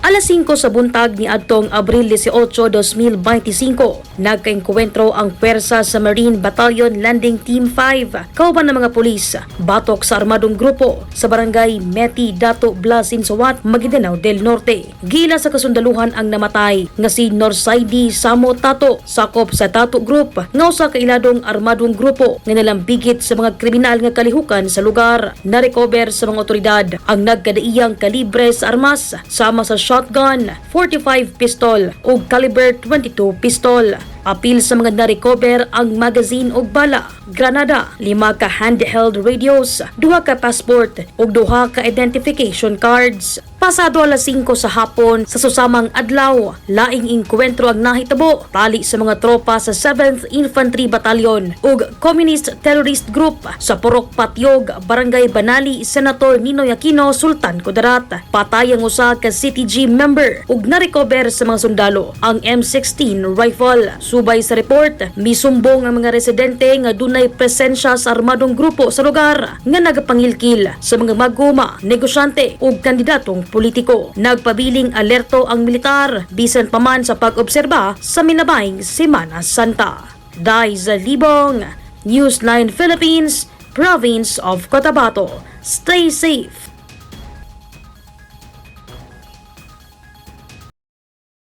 Alas 5 sa buntag ni adtong Abril 18, 2025, nagkaengkwentro ang pwersa sa Marine Battalion Landing Team 5 kauban ng mga pulis batok sa armadong grupo sa barangay Meti, Datu Blah Sinsuat, Maguindanao del Norte. Giila sa kasundaluhan ang namatay nga si Norsaidi Samo Tato, sakop sa Tato Group nga usa ka iladong armadong grupo nga nalambigit sa mga kriminal nga kalihukan sa lugar. Na-recover sa mga otoridad ang nagkadaiyang kalibre sa armas sama sa shotgun, 45 pistol ug caliber 22 pistol. Apil sa mga na-recover ang magazine og bala, granada, lima ka handheld radios, duha ka passport ug duha ka identification cards. Pasado alas 5 sa hapon sa susamang adlaw, laing engkwentro ang nahitabo tali sa mga tropa sa 7th Infantry Battalion ug Communist Terrorist Group sa Purok Patyog, Barangay Banali, Senator Ninoy Aquino, Sultan Kudarat. Patay ang usa ka CTG member ug na-recover sa mga sundalo ang M16 rifle. Subay sa report, misumbong ang mga residente nga dunay presensya sa armadong grupo sa lugar nga nagapangilkil sa mga mag-uuma, negosyante ug kandidatong politiko. Nagpabiling alerto ang militar bisan pa man sa pag-obserba sa minabayng Semana Santa. Daiza Libong, News 9 Philippines, Province of Cotabato. Stay safe.